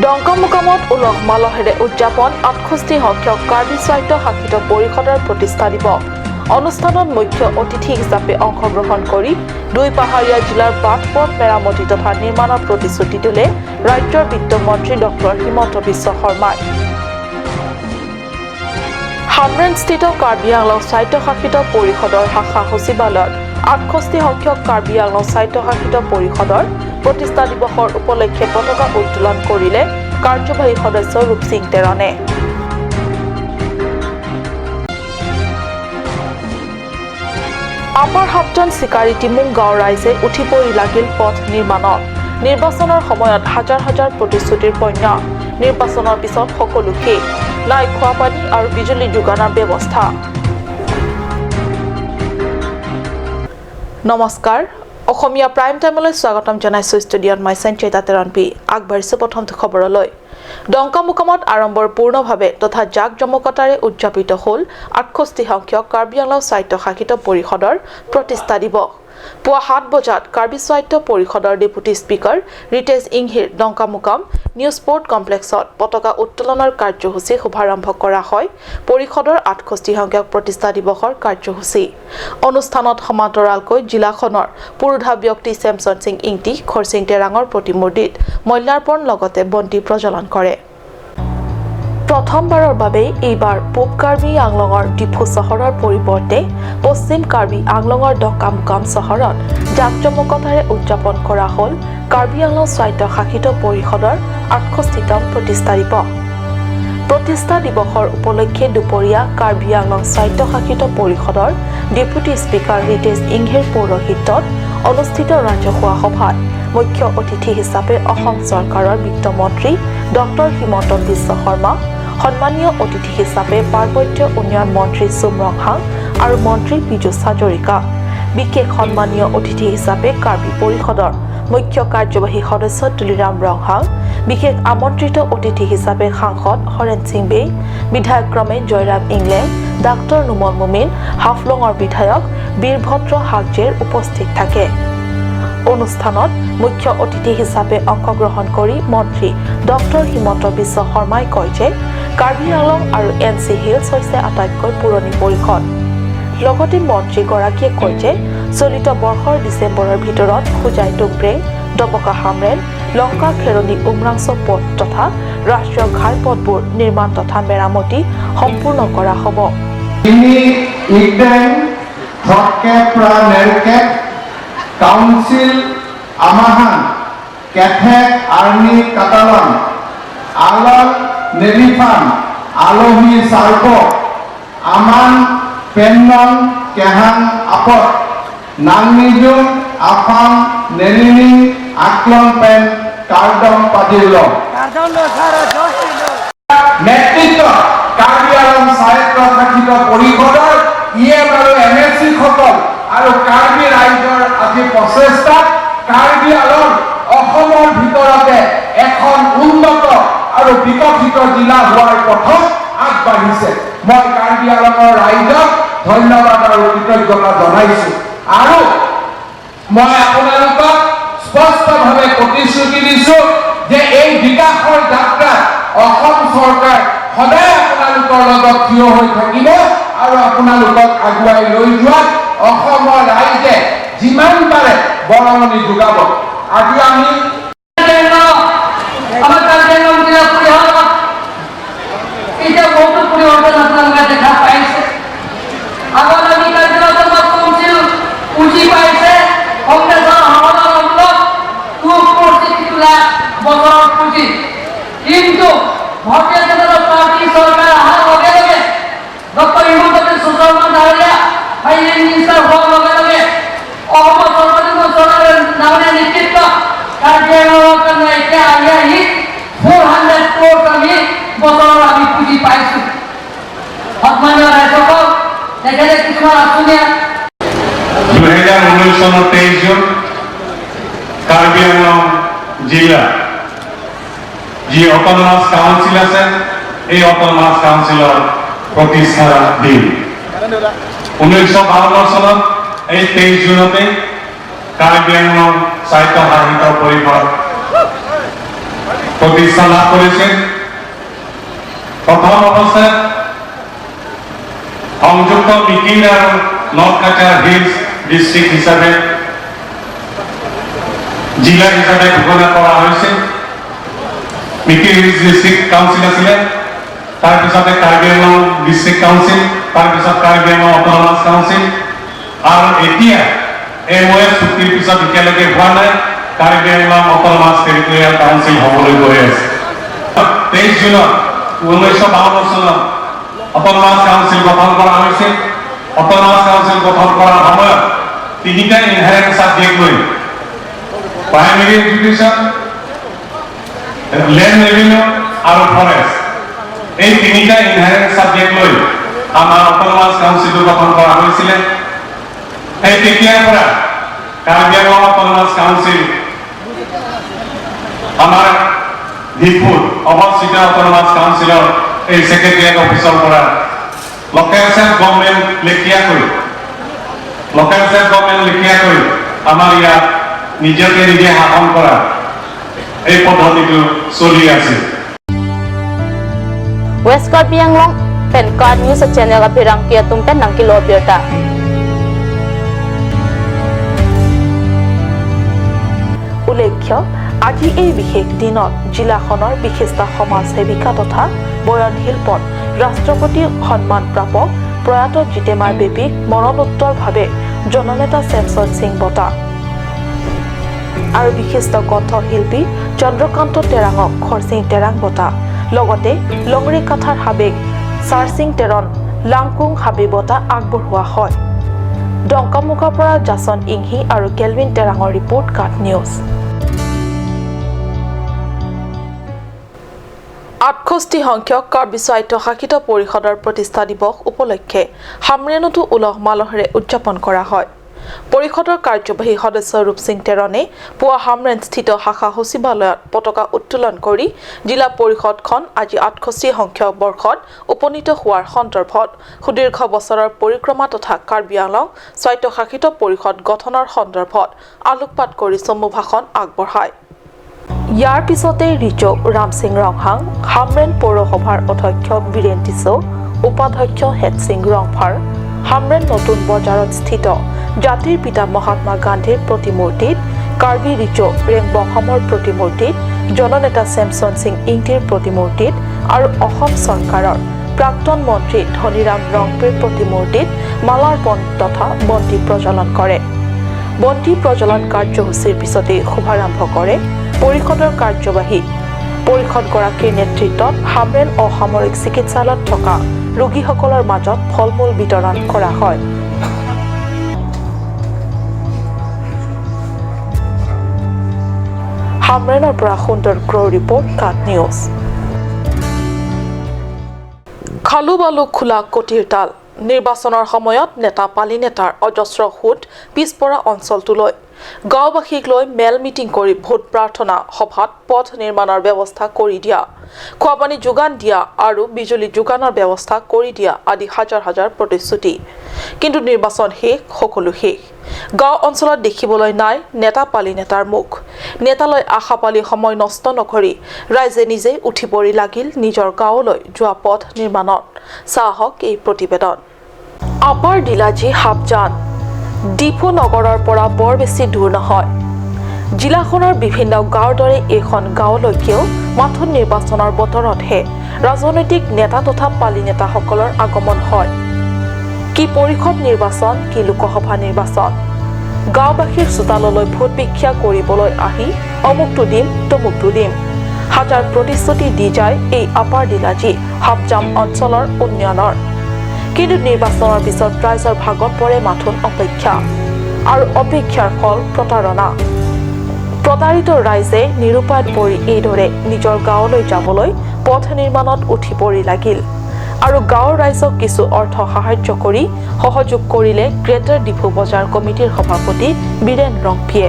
ডংকামুকামত উলহ মালহেৰে উদযাপন 68 সংখ্যক কাৰ্বি স্বায়ত্ত শাসিত পৰিষদৰ প্ৰতিষ্ঠা দিৱস। অনুষ্ঠানত মুখ্য অতিথি হিচাপে অংশগ্ৰহণ কৰি দুই পাহাৰীয়া জিলাৰ বাট পথ মেৰামতি তথা নিৰ্মাণৰ প্ৰতিশ্ৰুতি দিলে ৰাজ্যৰ বিত্তমন্ত্ৰী ডক্টৰ হিমন্ত বিশ্ব শৰ্মাই। হামৰেনস্থিত কাৰ্বি আংলং স্বায়ত্তশাসিত পৰিষদৰ শাখা সচিবালয়ত 68 সংখ্যক কাৰ্বি আংলং স্বায়ত্তশাসিত পৰিষদৰ প্ৰতিষ্ঠা দিৱসৰ উপলক্ষে পতাকা উত্তোলন কৰিলে কাৰ্যবাহী সদস্য ৰূপসিং তেৰণে। আপাৰ হাপটন চিকাৰী টিমুং গাঁৱৰ ৰাইজে উঠি পৰি লাগিল পথ নিৰ্মাণত। নিৰ্বাচনৰ সময়ত হাজাৰ হাজাৰ প্ৰতিশ্ৰুতিৰ পণ্য, নিৰ্বাচনৰ পিছত সকলো শেষ, নাই খোৱা পানী আৰু বিজুলী যোগানৰ ব্যৱস্থা। নমস্কাৰ, অসমীয়া প্ৰাইম টাইমলৈ স্বাগতম জনাইছোঁ। ষ্টুডিঅ'ত মই সঞ্চয়িতা তেৰণপি। আগবাঢ়িছোঁ প্ৰথমটো খবৰলৈ। ডংকামুকামত আড়ম্বৰপূৰ্ণভাৱে তথা জাক জমকতাৰে উদযাপিত হ'ল 68 সংখ্যক কাৰ্বি আংলং স্বায়ত্তশাসিত পৰিষদৰ প্ৰতিষ্ঠা দিৱস। পুৱা 7 বজাত কাৰ্বি স্বায়ত্ত পৰিষদৰ ডেপুটি স্পীকাৰ ৰিতেশ ইংহিৰ ডংকামুকাম নিউ স্পৰ্ট কমপ্লেক্সত পতাকা উত্তোলনৰ কাৰ্যসূচী শুভাৰম্ভ কৰা হয় পৰিষদৰ 68 সংখ্যক প্ৰতিষ্ঠা দিৱসৰ কাৰ্যসূচী। অনুষ্ঠানত সমান্তৰালকৈ জিলাখনৰ পুৰোধা ব্যক্তি চেমছন সিং ইংটি খৰচিং টেৰাঙৰ প্ৰতিমূৰ্তিত মল্যাৰ্পণ লগতে বন্তি প্ৰজ্বলন কৰে। প্ৰথমবাৰৰ বাবে এইবাৰ পূব কাৰ্বি আংলঙৰ ডিফু চহৰৰ পৰিৱৰ্তে পশ্চিম কাৰ্বি আংলঙৰ ডংকামুকাম চহৰত জাকজমকতাৰে উদযাপন কৰা হ'ল কাৰ্বি আংলং স্বায়ত্তশাসিত পৰিষদৰ 68তম প্ৰতিষ্ঠা দিৱস। প্ৰতিষ্ঠা দিৱসৰ উপলক্ষে দুপৰীয়া কাৰ্বি আংলং স্বায়ত্তশাসিত পৰিষদৰ ডেপুটি স্পীকাৰ ৰিতেশ ইংহিৰ পৌৰোহিত্যত অনুষ্ঠিত ৰাজহুৱা সভাত মুখ্য অতিথি হিচাপে অসম চৰকাৰৰ বিত্তমন্ত্ৰী ডক্টৰ হিমন্ত বিশ্ব শৰ্মা, সন্মানীয় অতিথি হিচাপে পাৰ্বত্য উন্নয়ন মন্ত্ৰী চুম ৰংহাং আৰু মন্ত্ৰী পীযুষ হাজৰিকা, বিশেষ সন্মানীয় অতিথি হিচাপে কাৰ্বি পৰিষদৰ মুখ্য কাৰ্যবাহী সদস্য তুলিৰাম ৰংহাং, বিশেষ আমন্ত্ৰিত অতিথি হিচাপে সাংসদ হৰেণ সিং বে, বিধায়ক ক্ৰমে জয়ৰাম ইংলেং, ডাক্তৰ নুমল মুমিন, হাফলঙৰ বিধায়ক বীৰভদ্ৰ হাগজেৰ উপস্থিত থাকে। অনুষ্ঠানত মুখ্য অতিথি হিচাপে অংশগ্ৰহণ কৰি মন্ত্ৰী ডক্টৰ হিমন্ত বিশ্ব শৰ্মাই কয় যে কাৰ্বি আংলং আৰু এন চি হিলছ হৈছে আটাইতকৈ পুৰণি পৰিষদ। লগতে মন্ত্ৰীগৰাকীয়ে কয় যে চলিত বৰ্ষৰ ডিচেম্বৰৰ ভিতৰত হোজাই টুমপ্ৰেং, ডবকা হামৰেন, লংকা খেৰণি উমৰাংচ পথ তথা ৰাষ্ট্ৰীয় ঘাইপথবোৰ নিৰ্মাণ তথা মেৰামতি সম্পূৰ্ণ কৰা হ'ব। কাউন্সিল আমাহান কেথেক আৰ্মি কাটালন আলন নেলিফান আলহী চাৰ্প আমান পেন্নন কেহাং আপত নাংনিজুং আফাং নেলিনিং আকলং পেন কাৰ্দম পাজিল নেতৃত্বত কাৰ্বি আংলং স্বায়ত্তশাসিত পৰিষদৰ ই এম আৰু এম এছ চিসকল আৰু কাৰ্বি ৰাইজৰ আজি প্ৰচেষ্টাত কাৰ্বি আংলং অসমৰ ভিতৰতে এখন উন্নত আৰু বিকশিত জিলা হোৱাৰ পথত আগবাঢ়িছে। মই কাৰ্বি আংলঙৰ ৰাইজক ধন্যবাদ আৰু কৃতজ্ঞতা জনাইছো আৰু মই আপোনালোকক স্পষ্টভাৱে প্ৰতিশ্ৰুতি দিছো যে এই বিকাশৰ যাত্ৰাত অসম চৰকাৰ সদায় আপোনালোকৰ লগত থিয় হৈ থাকিব আৰু আপোনালোকক আগুৱাই লৈ যোৱাত অসমৰ ৰাইজে যিমান পাৰে বৰঙণি যোগাব। আজি আমি আমাৰ কাৰ্বি আংলং জিলা পৰিষদত এতিয়া বহুতো পৰিৱৰ্তন আপোনালোকে দেখা পাইছে। আগত আমি কাৰ্বি আংলঙত কাউন্সিল পুঁজি পাইছে কংগ্ৰেছৰ শাসনৰ অমলত 2 ক্ৰ'ৰ 62 লাখ বছৰৰ পুঁজি, কিন্তু ভাৰতীয় জনতা পাৰ্টী চৰকাৰ অহাৰ লগে লগে, ডক্টৰ হিমন্ত বিশ্ব শৰ্মা ডাঙৰীয়া ফাইনেন্স মিনিষ্টাৰ হোৱাৰ লগে লগে, অসমৰ সৰ্বানন্দ চৰকাৰৰ ডাঙৰীয়া নেতৃত্বত কাৰ্বি আংলঙৰ কাৰণে এতিয়া আহি আহি 400 ক্ৰ'ৰ আমি বছৰৰ আমি পুঁজি পাইছোঁ। সন্মানীয় ৰাইজসকল, তেখেতে কিছুমান আঁচনি 2019 চনৰ 23 জুন, কাৰ্বি আংলং জিলা যি অট'নমাছ কাউন্সিল আছে, এই অট'নমাছ কাউন্সিলৰ প্ৰতিষ্ঠা দিন। 1952 চনত এই 23 জুনতে কাৰ্বি আংলং স্বায়ত্তশাসিত পৰিষদ প্ৰতিষ্ঠা লাভ কৰিছিল। প্ৰথম অৱস্থাত সংযুক্ত মিকিৰ আৰু নৰ্থ কাছাৰ হিলছ ডিষ্ট্ৰিক্ট হিচাপে, জিলা হিচাপে ঘোষণা কৰা হৈছিল। মিকিৰ হিলছ ডিষ্ট্ৰিক্ট কাউন্সিল আছিলে, তাৰপিছতে কাৰ্বি আংলং ডিষ্ট্ৰিক্ট কাউন্সিল, তাৰপিছত কাৰ্বি আংলং অট'নমাছ কাউন্সিল আৰু এতিয়া এমঅ'এছ চুক্তিৰ পিছত এতিয়ালৈকে হোৱা নাই, Karbi Anglong autonomous territorial council হ'বলৈ গৈ আছে। 23 জুনত 1952 চনত অট'নমাছ কাউন্সিল গঠন কৰা হৈছিল। অট'নমাছ কাউন্সিল গঠন কৰাৰ সময়ত তিনিটা ইনহেৰেণ্ট ছাবজেক্ট লৈ, প্ৰাইমেৰী এডুকেশ্যন, লেণ্ড ৰেভিনিউ আৰু ফৰেষ্ট, এই তিনিটা ইনহেৰেণ্ট ছাবজেক্ট লৈ আমাৰ অট'নমাছ কাউন্সিলটো গঠন কৰা হৈছিলে। সেই তেতিয়াৰ পৰা কাৰ্বি আংলং অট'নমাছ কাউন্সিল আমাৰ ডিফুত অৱস্থিত অট'নমাছ কাউন্সিলৰ এই ছেক্ৰেটেৰিয়েট অফিচৰ পৰা লোকেল চেল্ফ গভৰ্ণমেণ্ট লেখীয়াকৈ আমাৰ ইয়াত নিজকে নিজে শাসন কৰা এই পদ্ধতিটো চলি আছে। West Karbi Anglong pen card news channel apirang kia tumpen nang kilo birta. উল্লেখ্য, আজি এই বিশেষ দিনত জিলাখনৰ বিশিষ্ট সমাজ সেৱিকা তথা বয়ন শিল্পত ৰাষ্ট্ৰপতি সন্মান প্ৰাপক প্ৰয়াত জিতেমাৰ বেবীক মৰণোত্তৰভাৱে জননেতা চেমছন সিং বঁটা আৰু বিশিষ্ট কণ্ঠশিল্পী চন্দ্ৰকান্ত তেৰাঙক খৰচিং তেৰাং বঁটা, লগতে লংৰি কাথাৰ সাবেক চাৰচিং তেৰণ লাংকুং হাবি বঁটা আগবঢ়োৱা হয়। ডংকামুকাৰ পৰা জাছন ইংহি আৰু কেলভিন তেৰাঙৰ ৰিপৰ্ট, কাট নিউজ। 68 সংখ্যক কাৰ্বি স্বায়ত্তশাসিত পৰিষদৰ প্ৰতিষ্ঠা দিৱস উপলক্ষে হামৰেণতো উলহ মালহেৰে উদযাপন কৰা হয়। পৰিষদৰ কাৰ্যবাহী সদস্য ৰূপসিং তেৰণে পুৱা হামৰেণস্থিত শাখা সচিবালয়ত পতাকা উত্তোলন কৰি জিলা পৰিষদখন আজি 68 সংখ্যক বৰ্ষত উপনীত হোৱাৰ সন্দৰ্ভত সুদীৰ্ঘ বছৰৰ পৰিক্ৰমা তথা কাৰ্বি আংলং স্বায়ত্তশাসিত পৰিষদ গঠনৰ সন্দৰ্ভত আলোকপাত কৰি চমু ভাষণ আগবঢ়ায়। ইয়াৰ পিছতে ৰিজৌ ৰামসিং ৰংহাং, হামৰেণ পৌৰসভাৰ অধ্যক্ষ বীৰেন টিছৌ, উপাধ্যক্ষ হেতসিং ৰংফাৰ, হামৰেণ নতুন বজাৰত স্থিত জাতিৰ পিতা মহাত্মা গান্ধীৰ প্ৰতিমূৰ্তিত, কাৰ্বি ৰিজৌ ৰেংবংহমৰ প্ৰতিমূৰ্তিত, জননেতা চেমছন সিং ইংতিৰ প্ৰতিমূৰ্তিত আৰু অসম চৰকাৰৰ প্ৰাক্তন মন্ত্ৰী ধনীৰাম ৰংপিৰ প্ৰতিমূৰ্তিত মালাৰ্পণ তথা বন্তি প্ৰজ্বলন কৰে। বন্তি প্ৰজ্বলন কাৰ্যসূচীৰ পিছতেই শুভাৰম্ভ কৰে পৰিষদৰ কাৰ্যবাহী পৰিষদগৰাকীৰ নেতৃত্বত হামৰেণ অসামৰিক চিকিৎসালয়ত থকা ৰোগীসকলৰ মাজত ফল মূল বিতৰণ কৰা হয়। হামৰেণৰ পৰা সুন্দৰ ক্ৰ' ৰিপৰ্ট, কাট নিউজ। খালু বালু খোলা কটিৰ তাল। নিৰ্বাচনৰ সময়ত নেতা পালি নেতাৰ অজস্ৰ সোঁত পিছপৰা অঞ্চলটোলৈ। গাঁওবাসীক লৈ মেল মিটিং কৰি ভোট প্ৰাৰ্থনা সভাত পথ নিৰ্মাণৰ ব্যৱস্থা কৰি দিয়া, খোৱাপানী যোগান দিয়া আৰু বিজুলী যোগানৰ ব্যৱস্থা কৰি দিয়া আদি হাজাৰ হাজাৰ প্ৰতিশ্ৰুতি। কিন্তু নিৰ্বাচন শেষ, সকলো শেষ। গাঁও অঞ্চলত দেখিবলৈ নাই নেতা পালি নেতাৰ মুখ। নেতালৈ আশা পালি সময় নষ্ট নকৰি ৰাইজে নিজেই উঠি পৰি লাগিল নিজৰ গাঁৱলৈ যোৱা পথ নিৰ্মাণত। চাহক এই প্ৰতিবেদন। আপাৰ ডিলাজী হাপজান ডিফু নগৰৰ পৰা বৰ বেছি দূৰ নহয়। জিলাখনৰ বিভিন্ন গাঁৱৰ দৰে এইখন গাঁৱলৈকেও মাথোন নিৰ্বাচনৰ বতৰতহে ৰাজনৈতিক নেতা তথা পালি নেতাসকলৰ আগমন হয়। কি পৰিষদ নিৰ্বাচন, কি লোকসভা নিৰ্বাচন, গাঁওবাসীৰ চোতাললৈ ভোট ভিক্ষা কৰিবলৈ আহি অমুকটো দিম তমুকটো দিম হাজাৰ প্ৰতিশ্ৰুতি দি যায় এই আপাৰ ডিলাজী হাপজাম অঞ্চলৰ উন্নয়নৰ। কিন্তু নিৰ্বাচনৰ পিছত ৰাইজৰ ভাগত পৰে মাথোন অপেক্ষা আৰু অপেক্ষাৰ ফল প্ৰতাৰণা। প্ৰতাৰিত ৰাইজে নিৰুপায়ত পৰি এইদৰে নিজৰ গাঁৱলৈ যাবলৈ পথ নিৰ্মাণত উঠি পৰি লাগিল আৰু গাঁৱৰ ৰাইজক কিছু অৰ্থ সাহায্য কৰি সহযোগ কৰিলে গ্ৰেটাৰ ডিফু বজাৰ কমিটিৰ সভাপতি বীৰেন ৰংপিয়ে।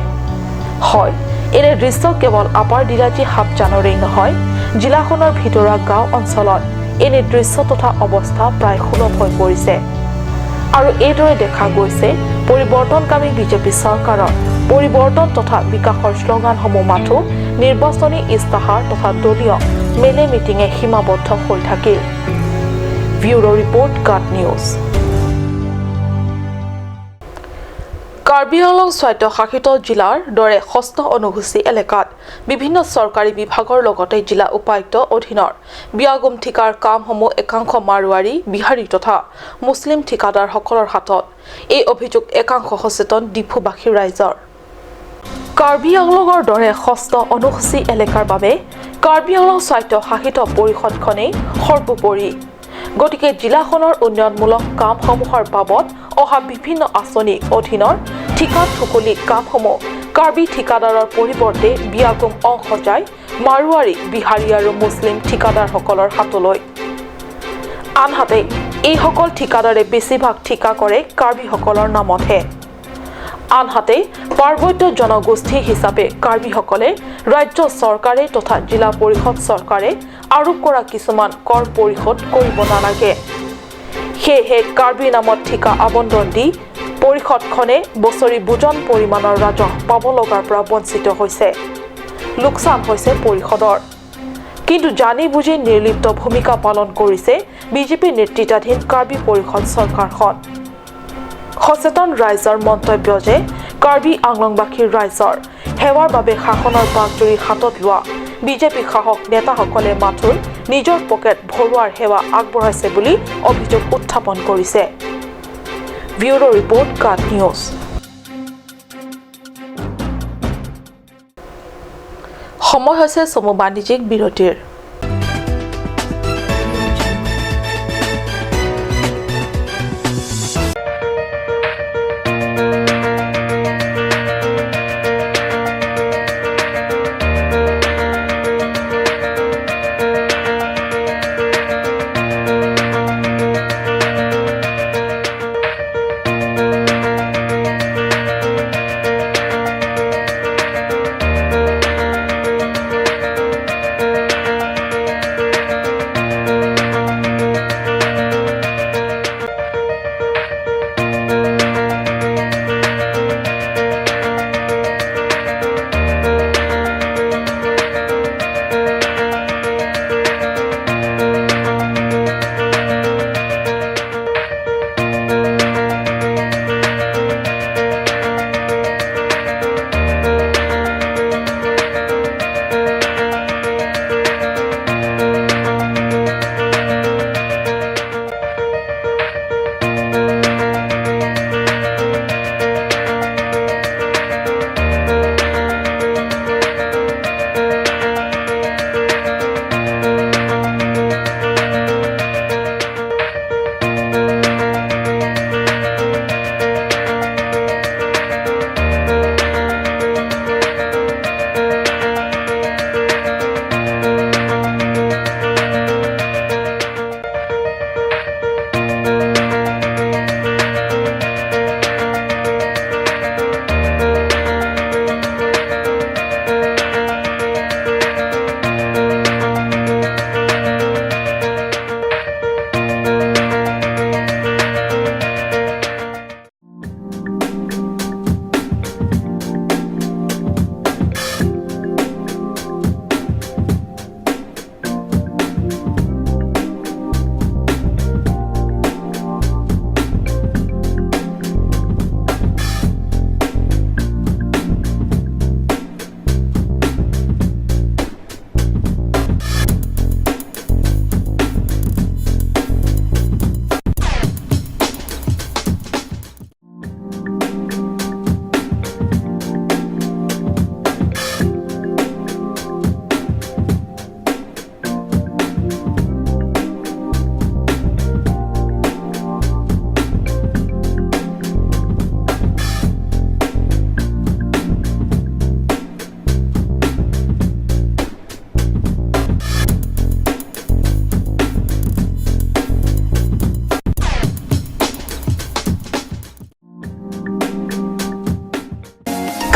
হয়, এনে দৃশ্য কেৱল আপাৰ ডিলাজী হাপজানৰেই নহয়, জিলাখনৰ ভিতৰুৱা গাঁও অঞ্চলত এনে দৃশ্য তথা অৱস্থা প্ৰায় সুলভ হৈ পৰিছে। আৰু এইদৰে দেখা গৈছে পৰিৱৰ্তনকামী বিজেপি চৰকাৰৰ পৰিৱৰ্তন তথা বিকাশৰ শ্লোগানসমূহ মাথো নিৰ্বাচনী ইস্তাহাৰ তথা দলীয় মেলে মিটিঙে সীমাবদ্ধ হৈ থাকিল। Bureau report, Guard News. Karbi Anglong স্বায়ত্তশাসিত জিলাৰ দৰে ষষ্ঠ অনুসূচী এলেকাত বিভিন্ন চৰকাৰী বিভাগৰ লগতে জিলা উপায়ুক্ত অধীনৰ বিয়াগোম ঠিকাৰ কামসমূহ একাংশ মাৰোৱাৰী, বিহাৰী তথা মুছলিম ঠিকাদাৰসকলৰ হাতত। এই অভিযোগ একাংশ সচেতন ডিফুবাসী ৰাইজৰ। কাৰ্বি আংলঙৰ দৰে ষষ্ঠ অনুসূচী এলেকাৰ বাবে কাৰ্বি আংলং স্বায়ত্তশাসিত পৰিষদখনেই সৰ্বোপৰি। গতিকে জিলাখনৰ উন্নয়নমূলক কামসমূহৰ বাবদ অহা বিভিন্ন আঁচনি অধীনৰ ঠিকা ঠুকুলি কামসমূহ কাৰ্বি ঠিকাদাৰৰ পৰিৱৰ্তে বিয়াগোম অংশ যায় মাৰোৱাৰী, বিহাৰী আৰু মুছলিম ঠিকাদাৰসকলৰ হাতলৈ। আনহাতে এইসকল ঠিকাদাৰে বেছিভাগ ঠিকা কৰে কাৰ্বিসকলৰ নামতহে। আনহাতে পাৰ্বত্য জনগোষ্ঠী হিচাপে কাৰ্বিসকলে ৰাজ্য চৰকাৰে তথা জিলা পৰিষদ চৰকাৰে আৰোপ কৰা কিছুমান কৰ পৰিশোধ কৰিব নালাগে। সেয়েহে কাৰ্বি নামত ঠিকা আবণ্টন দি পৰিষদখনে বছৰি বুজন পৰিমাণৰ ৰাজহ পাব লগাৰ পৰা বঞ্চিত হৈছে, লোকচান হৈছে পৰিষদৰ। কিন্তু জানি বুজি নিৰ্লিপ্ত ভূমিকা পালন কৰিছে বিজেপি নেতৃত্বাধীন কাৰ্বি পৰিষদ চৰকাৰখন। সচেতন ৰাইজৰ মন্তব্য যে কাৰ্বি আংলংবাসীৰ ৰাইজৰ সেৱাৰ বাবে শাসনৰ বাঘজুৰি হাতত লোৱা বিজেপি শাসক নেতাসকলে মাথোন নিজৰ পকেট ভৰোৱাৰ সেৱা আগবঢ়াইছে বুলি অভিযোগ উত্থাপন কৰিছে। Bureau report, Guard News. সময় হৈছে চমু বাণিজ্যিক বিৰতিৰ।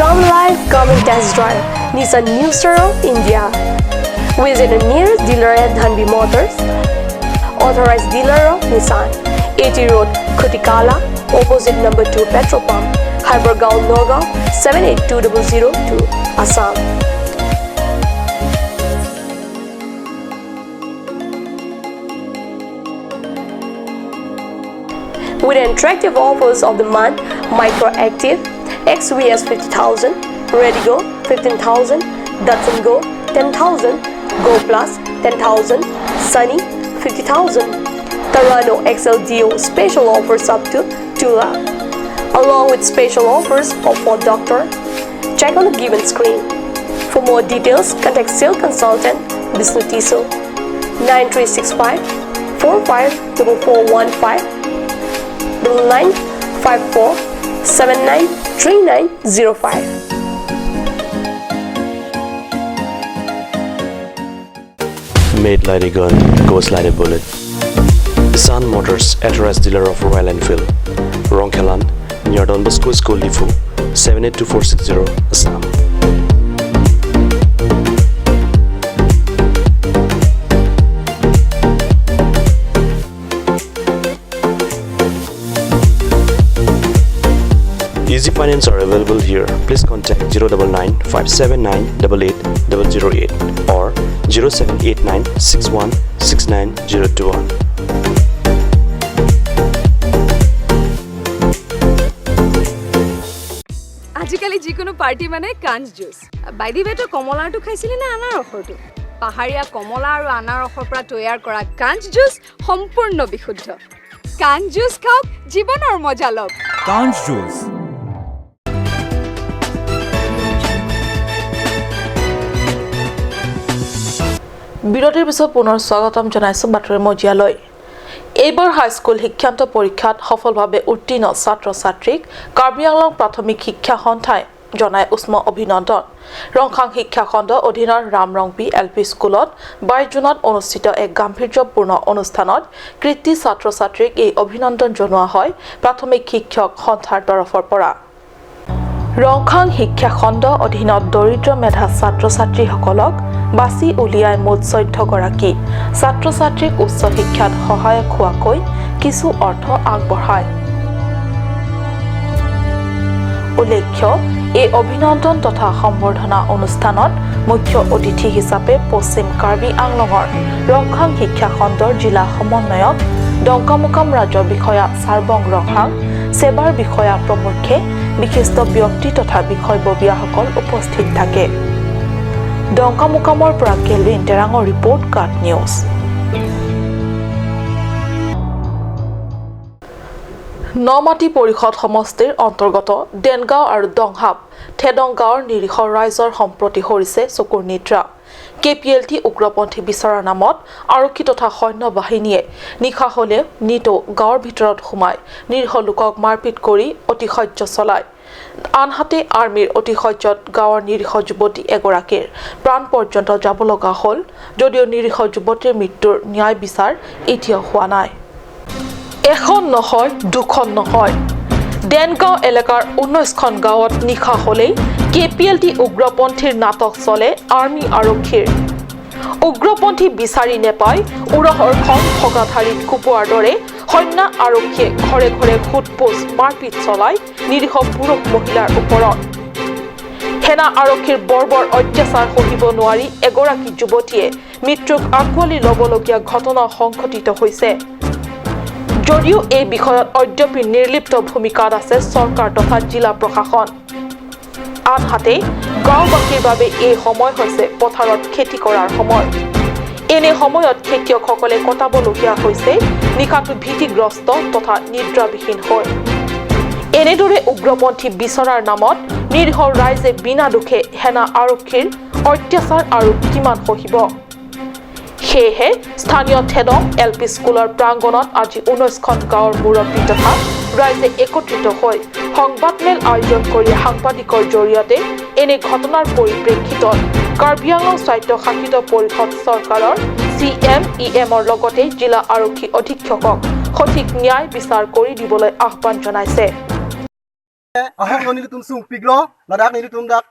Come live, come and test drive Nissan New Star of India. Visit the nearest dealer at Dhanbi Motors, authorized dealer of Nissan. AG Road, Khutikala, opposite number 2 petrol pump, Haibargaon, Nagaon 782002, Assam. With attractive offers of the month, Micro Active, XVS 50,000, Redigo 15,000, Datsun Go 10,000, Go Plus 10,000, Sunny 50,000, Tarano XLDO special offers up to 2 lakh, along with special offers of Ford Doctor. Check on the given screen. For more details, contact sales consultant Bisnu Tiso 9365 454415 9954 793905. Made like a gun, goes like a bullet. Sun Motors, authorized dealer of Royal Enfield, Rongkhelan, near Don Bosco School, Diphu, 782460, Assam. Easy finance are available here. Please contact 099 579 88008 or 0789 61 69021. আজিকালি যিকোনো party মানে কাঞ্চ juice. By the ৱে, তই কমলাৰটো খাইছিলি নে আনাৰসৰটো? পাহাৰীয়া কমলা আৰু আনাৰসৰ পৰা তৈয়াৰ কৰা কাঞ্চ জুচ সম্পূৰ্ণ বিশুদ্ধ। কাঞ্চ জুচ খাওক, জীৱনৰ মজা লওক। কাঞ্চ জুচ। বিৰতিৰ পিছত পুনৰ স্বাগতম জনাইছো বাতৰি মজিয়ালৈ। এইবাৰ হাইস্কুল শিক্ষান্ত পৰীক্ষাত সফলভাৱে উত্তীৰ্ণ ছাত্ৰ ছাত্ৰীক কাৰ্বি আংলং প্ৰাথমিক শিক্ষা সন্থাই জনাই উষ্ম অভিনন্দন। ৰংখাং শিক্ষা খণ্ড অধীনৰ ৰামৰংপি এল পি স্কুলত 22 জুনত অনুষ্ঠিত এক গাম্ভীৰ্যপূৰ্ণ অনুষ্ঠানত কৃতী ছাত্ৰ ছাত্ৰীক এই অভিনন্দন জনোৱা হয় প্ৰাথমিক শিক্ষক সন্থাৰ তৰফৰ পৰা। ৰংখাং শিক্ষা খণ্ড অধীনত দৰিদ্ৰ মেধা ছাত্ৰ ছাত্ৰীসকলক বাছি উলিয়াই মুঠ 14গৰাকী ছাত্ৰ ছাত্ৰীক উচ্চ শিক্ষাত সহায়ক হোৱাকৈ কিছু অৰ্থ আগবঢ়ায়। উল্লেখ্য, এই অভিনন্দন তথা সম্বৰ্ধনা অনুষ্ঠানত মুখ্য অতিথি হিচাপে পশ্চিম কাৰ্বি আংলঙৰ ৰংখাং শিক্ষা খণ্ডৰ জিলা সমন্বয়ক ডংকামুকাম ৰাজ্যৰ বিষয়া চাৰবং ৰংহাং, সেবাৰ বিষয়া প্ৰমুখ্যে বিশিষ্ট ব্যক্তি তথা বিষয়ববীয়াসকল উপস্থিত থাকে। ডংকামুকামৰ পৰা কেলভিন টেৰাঙৰ ৰিপৰ্ট, কাট নিউজ। নমাটি পৰিষদ সমষ্টিৰ অন্তৰ্গত দেনগাঁও আৰু দংহাপ থেদং গাঁৱৰ নিৰীহ ৰাইজৰ সম্প্ৰতি সৰিছে চকুৰ নিদ্ৰা। কে পি এল টি উগ্ৰপন্থী বিচৰাৰ নামত আৰক্ষী তথা সৈন্য বাহিনীয়ে নিশা হ'লে নিতৌ গাঁৱৰ ভিতৰত সোমাই নিৰীহ লোকক মাৰপিট কৰি অতিশয্য চলায়। আনহাতে আৰ্মীৰ অতিশয্যত গাঁৱৰ নিৰীহ যুৱতী এগৰাকীৰ প্ৰাণ পৰ্যন্ত যাব লগা হ'ল যদিও নিৰীহ যুৱতীৰ মৃত্যুৰ ন্যায় বিচাৰ এতিয়াও হোৱা নাই। এখন নহয়, দুখন নহয়, দেনগাঁও এলেকাৰ 19খন গাঁৱত নিশা হ'লেই কে পি এল টি উগ্ৰপন্থীৰ নাটক চলে আৰ্মী আৰক্ষীৰ। উগ্ৰপন্থী বিচাৰি নেপাই উৰহৰ খন ভগাধাৰীত কোবোৱাৰ দৰে সৈন্য আৰক্ষীয়ে ঘৰে ঘৰে সোধ পোছ মাৰপিট চলাই নিৰীহ পুৰুষ মহিলাৰ ওপৰত। সেনা আৰক্ষীৰ বৰ্বৰ অত্যাচাৰ সহিব নোৱাৰি এগৰাকী যুৱতীয়ে মৃত্যুক আঁকোৱালি ল'বলগীয়া ঘটনা সংঘটিত হৈছে। যদিও এই বিষয়ত অদ্যপি নিৰ্লিপ্ত ভূমিকাত আছে চৰকাৰ তথা জিলা প্ৰশাসন। আনহাতে গাঁওবাসীৰ বাবে এই সময় হৈছে পথাৰত খেতি কৰাৰ সময়। এনে সময়ত খেতিয়কসকলে কটাবলগীয়া হৈছে নিশাটো ভীতিগ্ৰস্ত তথা নিদ্ৰাবিহীন হৈ। এনেদৰে উগ্ৰপন্থী বিচৰাৰ নামত নিৰীহ ৰাইজে বিনা দোষে সেনা আৰক্ষীৰ অত্যাচাৰ আৰু কিমান সহিব? সেয়েহে স্থানীয় থেদং এল পি স্কুলৰ প্ৰাংগণত আজি 19খন গাঁৱৰ মুৰব্বী তথা ৰাইজে একত্ৰিত হৈ সংবাদমেল আয়োজন কৰি সাংবাদিকৰ জৰিয়তে এনে ঘটনাৰ পৰিপ্ৰেক্ষিতত কাৰ্বি আংলং স্বায়ত্তশাসিত পৰিষদ চৰকাৰৰ চি এম ই এমৰ লগতে জিলা আৰক্ষী অধীক্ষকক সঠিক ন্যায় বিচাৰ কৰি দিবলৈ আহ্বান জনাইছে। Ahong nili tum sung piglo ladak nili tum dak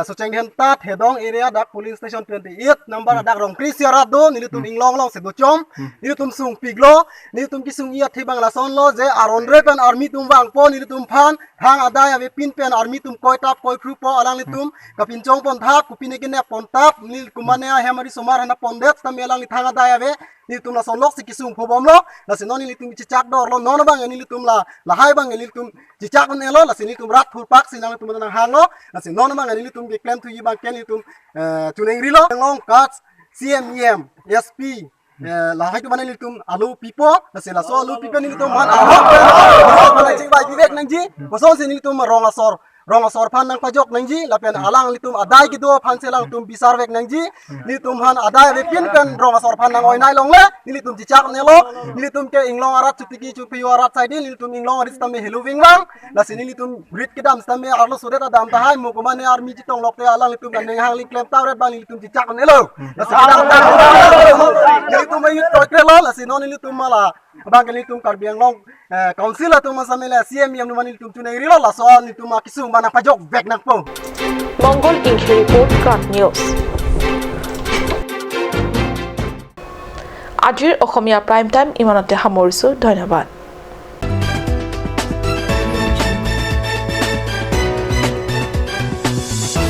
Socheng tat hedong area dak police station 28 number dak rongkri siara do nilitum inglong long se dochom nilitum sung piglo nilitum kisung ia thibang lason lo je aron re pen army tum wang po nilitum phan hang adai ave pin pen army tum koi tap koi khru po alang litum kapin chong pon thap kupine kine pon tap nil kumane hemari somar hana pon det tam elang li thang adai ave nilitum la son lok si kisung phobom lo la si non nilitum chichak dor lo non bang nilitum la lahai bang nilitum chichak ne lo la si nilitum rat phur pak si nang tum nang hang lo la si non bang nilitum ke claim thu yi bang ken nilitum tuneng ri lo ngong cuts CMEM SP lahai tu mane nilitum alu pipo la si la so alu pipo nilitum man ahok man ching bai bibek nang ji boson si nilitum rong asor rong asor phan nang pajok nang ji lapen alang litum adai ki do phan selang tum bisar vek nang ji litum han adai ve pin pen rong asor phan nang oi nai long le nilitum chichak ne lo nilitum ke inglong arat chutiki chupi arat side nilitum inglong arit stame helu wingwang la sin nilitum grit ki dam stame arlo sudet adam ta hai mukumane army chitong lok te alang litum nang hang ling klem tawret bang nilitum chichak ne lo la sin nilitum ai toikre lo la sin non nilitum mala bang nilitum Karbi Anglong council atum samela CMM nu nilitum chunei ri lo la so nilitum kisung bana pajok bek nang po Mangal Ingkhe report cut news. আজিৰ অসমীয়া prime time ইমানতে সামৰিছোঁ। ধন্যবাদ।